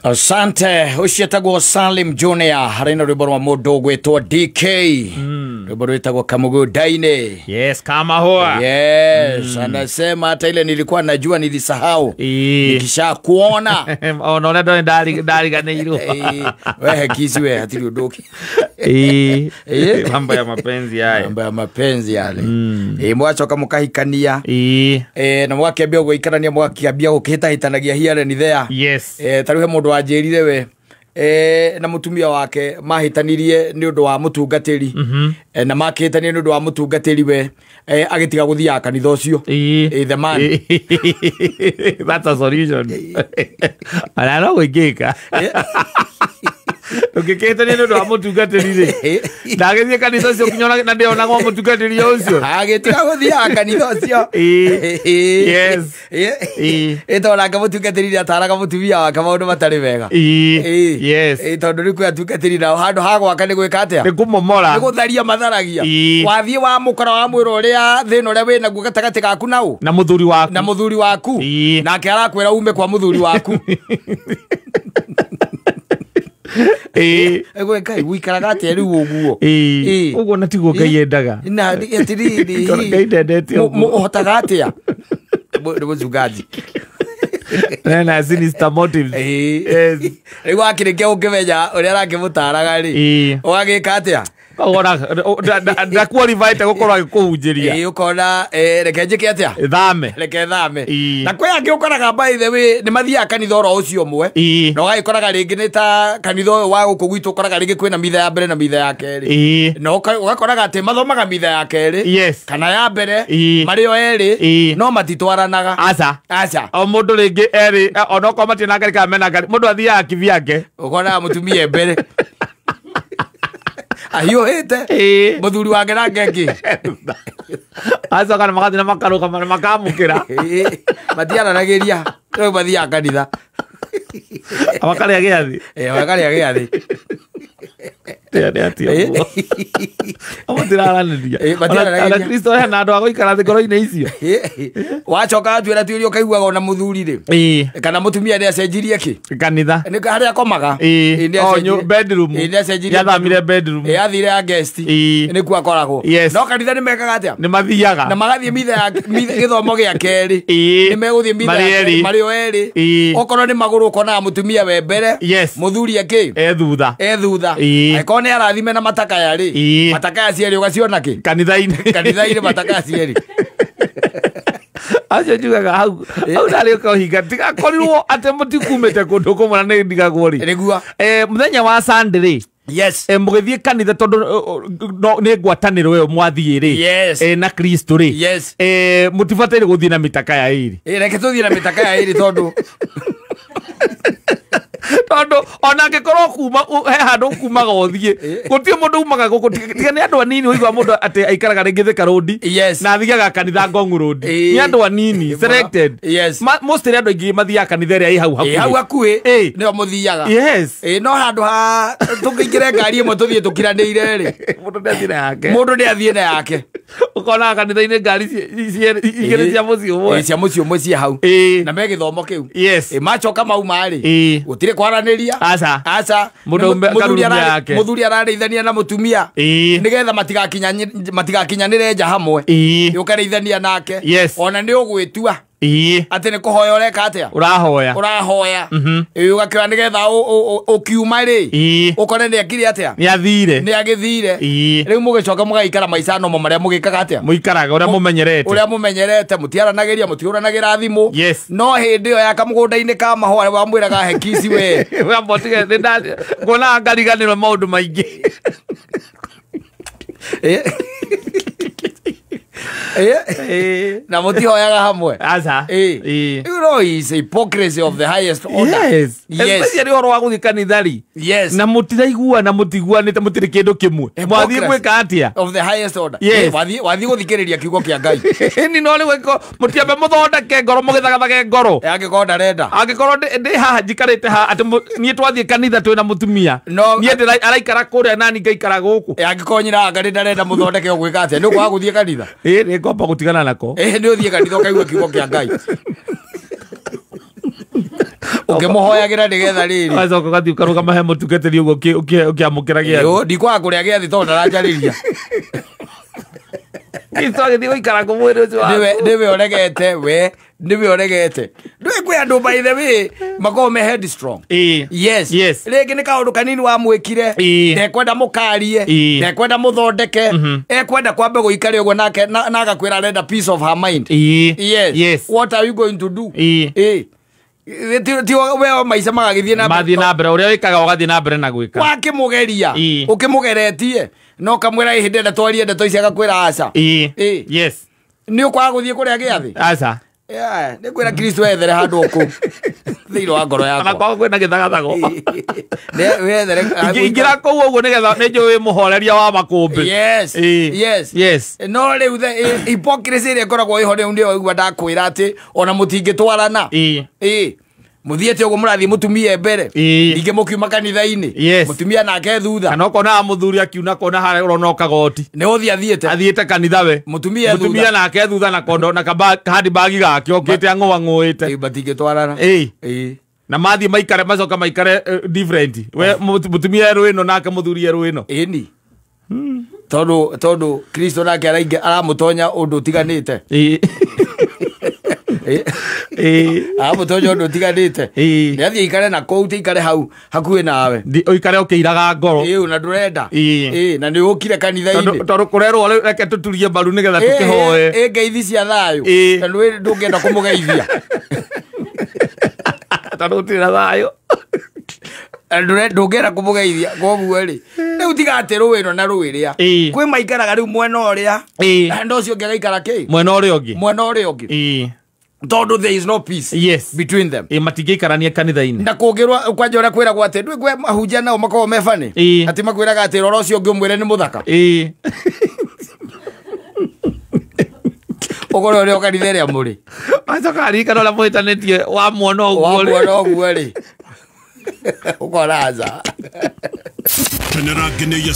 Asante. Ũcio etagwo Salim Junior harĩ na rwĩmbo rwa mũndũ ũgwĩtwo DK, rwĩmbo rwĩtagwo Kamũgũnda-inĩ. Yes, kama hoa. Yes, anasema hata ile nilikuwa najua nilisahau. Nikisha kuona. Ona ũrĩa ndone ndariganĩirwo. We kizi we hatirĩ ũndũ ũngĩ. Mambo ya mapenzi haya. Mambo ya mapenzi yale. Mwacoka mũkahikania. Na mwakĩambia gũikarania, mwakĩambia gũkĩhĩtahĩtanagia here and there. Yes. Ta rĩu he mũndũ wanjĩrire we na mũtumia wake mahĩtanirie nĩ ũndũ wa mũtungatĩri. Na makĩhĩtania nĩ ũndũ wa mũtungatĩri we agĩtiga gũthiaga kanitha ũcio. The man. That's a solution. Ona no gwĩkĩka. Ũngĩkĩhĩtania nĩ ũndũ wa mũtungatĩri rĩ, ndagĩthiĩ kanitha ũcio nginya na ndĩonagwo mũtungatĩri ũcio. Agĩtiga gũthiaga kanitha ũcio. Yes. Tondũ nake mũtungatĩri nĩataraga mũtumia wake maũndũ matarĩ mega. Yes. Tondũ rĩu kwĩ atungatĩri nao handũ ha gwaka nĩ gwĩka atĩa? Nĩ kũmomora. Nĩ gũtharia matharagia. Wathiĩ wamũkora wamwĩra ũrĩa thĩna ũrĩa wĩnaguo gatagatĩ gaku na ũ? Na mũthuri waku. Na mũthuri waku. Nake arakwĩra ume kwa mũthuri waku. Ngai wikaraga atĩa rĩu ũguo? Ũguo na tiguo Ngai endaga. Na atĩrĩrĩ, Ngai ndendete ũguo. Ũhotaga atĩa? Nĩ mũchungaji. Na sinister motives. Rĩu wakĩrĩkia gũkĩmenya ũrĩa arakĩmũtaraga rĩ, ũgagĩka atĩa? Ũkona ndaqualified gũkorwo agĩkũhunjĩria. Ũkona reke njĩke atĩa? Thame. Reke thame. Na kwĩ angĩ ũkoraga by the way nĩ mathiaga kanitha oro ũcio ũmwe. Na ũgagĩkoraga rĩngĩ nĩ ta kanitha ũyũ wa gũkũ gwitũ, ũkoraga rĩngĩ kwĩna mitha ya mbere na mitha ya kerĩ. Na ũgakoraga atĩ mathomaga mitha ya kerĩ kana ya mbere marĩ o erĩ, no matitwaranaga. Aca. Aca. O mũndũ rĩngĩ erĩ, onokorwo matirĩ na ngari kana mena ngari, mũndũ athiaga kivyake. Ũkoraga mũtumia e mbere ahiũhĩte mũthuri wake nake ngĩ. Acoka na magathiĩ na makarũgama na makamũkĩra. Matiaranagĩria, rĩu mathiaga kanitha. Makarĩa gĩathĩ. Makarĩa gĩathĩ. Matiraranĩria. Ona Kristo hena andũ a gũikara thĩ ngoro-inĩ icio. Wacoka watuĩra tuĩria ũkaiguaga ona mũthuri rĩ, kana mũtumia nĩ acenjirie kĩ? Kanitha. Nĩ harĩa akomaga. Bedroom. Nĩ acenjirie. Nĩathamire bedroom. Athire ya guest. Nĩkuo akoragwo. No kanitha nĩ mekaga atĩa? Nĩ mathiaga. Na magathiĩ mitha ya gĩthomo gĩa kerĩ. Nĩ megũthiĩ mitha marĩ o erĩ. Okorwo nĩ magũrũ ũkonaga mũtumia we mbere, mũthuri akĩ? E thutha. E thutha. Angĩkorwo nĩ arathime na matakaya rĩ, matakaya cierĩ ũgaciona kĩ? Kanitha-inĩ. Kanitha-inĩ matakaya cierĩ. Acio njugaga hau hau ndarĩ ũkohinga tigakorirwo atĩ mũtikumĩte kũndũ kũmwe na nĩ ndigagwo rĩ. Nĩguo. Mũthenya wa Sunday rĩ, Yes. Mũgĩthiĩ kanitha tondũ nĩ ngwatanĩro ĩyo mwathiĩ rĩ, na Kristo rĩ, Yes. Mũtibataire gũthiĩ na mĩtaka ya ĩrĩ. Reke tũthiĩ na mĩtaka ya ĩrĩ tondũ tondũ ona angĩkorwo kuma he handũ kumaga ũthiĩ, gũtirĩ mũndũ umaga gũkũ, tiga nĩ andũ anini ũigua mũndũ atĩ aikaraga rĩngĩ Thika Road na athiaga kanitha Ngong Road. Nĩ andũ anini selected. Yes. Mostly andũ aingĩ mathiaga kanitha ĩrĩa ĩ hau hakuhĩ. Hau hakuhĩ nĩyo mũthiaga. Yes. No handũ ha tũkĩingĩre ngari ĩmwe tũthiĩ tũkiranĩire rĩ, mũndũ nĩ athiĩ na yake. Mũndũ nĩ athiĩ na yake. Ũkonaga kanitha-inĩ ngari igĩrĩ cia mũciĩ ũmwe. Cia mũciĩ ũmwe ciĩ hau. Na me gĩthomo kĩu. Yes. Macoka mauma rĩ, gũtirĩ kwaranĩria. Aca. Aca. Mũthuri ararĩithania na mũtumia nĩgetha matigakinyanĩre nja hamwe. Ũkarĩithania nake. Ona nĩ ũgwĩtua atĩ nĩ kũhoya ũreka atĩa? Ũrahoya. Ũrahoya. Ũgakĩoya nĩgetha ũkiuma rĩ, ũkore nĩ akire atĩa? Nĩ athire. Nĩ agĩthire. Rĩu mũgĩcoka mũgaikara maica nomo marĩa mũgĩkaga atĩa? Mũikaraga ũrĩa mũmenyerete. Ũrĩa mũmenyerete, mũtiaranagĩria, mũtiũranagĩra thimũ. Yes. No hĩndĩ ĩyo ya kamũgũnda-inĩ ka mahũa wamwĩraga he kici we. Nguonaga ngariganĩrwo maũndũ maingĩ. Na mũtihoyaga hamwe. Aca. You know, is hypocrisy of the highest order. Yes. Yes. Especially ũhoro wa gũthiĩ kanitha rĩ. Yes. Na mũtiraiguana, mũtiguanĩte, mũtirĩ kĩndũ kĩmwe. Mwathiĩ gwĩka atĩa? Of the highest order. Yes. Wathiĩ gũthikĩrĩria kiugo kĩa Ngai. Ni no rĩu mũtiambe mũthondeke ngoro, mũgĩthagathage ngoro. Angĩkorwo ndarenda. Angĩkorwo ndĩ haha njikarĩte haha atĩ niĩ twathiĩ kanitha twĩna mũtumia. Niĩ araikara kũrĩa nani ngaikara gũkũ. Angĩkorwo nyina wa Ngai ndarenda mũthondeke ũgwĩka atĩa? Nĩ ũkwaga gũthiĩ kanitha? Nĩ ngomba gũtigana nako. Nĩ ũthiĩ kanitha ũkaigua kiugo kĩa Ngai. Ũkĩmũhoyagĩra nĩgetha rĩrĩ. Wacoka ũgathiĩ ũkarũgama he mũtungatĩri ũguo ũkĩamũkĩra gĩathĩ. Yo, ndikwaga kũrĩa gĩathĩ tondũ ndaranjarĩria. Kristo agĩthiĩ gũikara kũ mwĩrĩ ũcio waku. Nĩwe ũregete we, nĩwe ũregete. Ndũĩ kwĩ andũ by the way makoragwo me headstrong. Yes. Yes. Rĩngĩ nĩ kaũndũ kanini wamwĩkire, ndekwenda mũkarie, ndekwenda mũthondeke, ekwenda kwambe gũikare ũguo nake na agakwĩra arenda peace of her mind. Yes. Yes. What are you going to do? Ti we maica magagĩthiĩ na mbere. Mathiĩ na mbere ũrĩa wĩkaga ũgathiĩ na mbere na gwĩka. Wakĩmũgeria, ũkĩmũgeretie, no kamwĩra ĩ ndenda twarie ndeto ici agakwĩra aca. Yes. Nĩ ũkwaga gũthiĩ kũrĩa gĩathĩ? Aca. Yeah, nĩ kwĩra Kristo ethere handũ kũu thĩinĩ wa ngoro yakwa. Ona kwaga kwĩna gĩthagathago. Wethere Ingĩra kũu ũguo nĩgetha nĩ njũĩ wĩ mũhoreria wa makũmbĩ. Yes. Yes. Yes. No rĩu the hypocrisy ĩrĩa ĩkoragwo ĩho rĩu nĩyo ũigua ndakwĩra atĩ ona mũtingĩtwarana. Mũthiĩte ũguo mũrathiĩ mũtumia mbere. Ningĩ mũkiuma kanitha-inĩ. Yes. Mũtumia nake thutha. Kana ũkona mũthuri akiuna kona harĩa ũrona kagoti. Nĩ ũthiĩ athiĩte. Athiĩte kanitha we. Mũtumia thutha. Mũtumia nake thutha na kondo na handbag gake okĩte ang'ũang'ũĩte. Matingĩtwarana. Na mathiĩ maikare macoka maikare different. We mũtumia erũ ĩno nake mũthuri erũ ĩno. Ĩni. Tondũ Kristo nake aramũtonya ũndũ ũtiganĩte. Aramũtonya ũndũ ũtiganĩte. Nĩ athiĩ aikare na kũu, ti aikare hau hakuhĩ nawe. Ũikare ũkĩiraga ngoro. Na ndũrenda. Na nĩ ũkire kanitha-inĩ. Tondũ kũrerwo rĩu reke tũturie mbaru nĩgetha tũkĩhoe. Ngeithi cia thayũ. Na ndũngĩenda kũmũgeithia. Tondũ gũtirĩ na thayũ. Ndũngĩenda kũmũgeithia koguo rĩ. Rĩu tiga atĩ rũĩ ĩno na rũĩ rĩa. Kwĩ maikaraga rĩu mwena ũrĩa. Na ũcio ũngĩ agaikara kĩ? Mwena ũrĩa ũngĩ. Mwena ũrĩa ũngĩ. Tondũ there is no peace. Yes. Between them. Matingĩikarania kanitha-inĩ. Na kũngĩrwo kwanja ũrĩa kwĩragwo atĩ ndũĩ kwĩ ahunjia nao makoragwo me funny. Atĩ makwĩraga atĩ rora ũcio ũngĩ ũmwĩre nĩ mũthaka. Ũkorwo ũrĩ o kanitha ĩrĩa mũrĩ. Wacoka aririkana ũrĩa mũhĩtanĩtie wamuona ũguo rĩ. Wamuona ũguo rĩ. Ũkora aca. Kenera ngenĩia.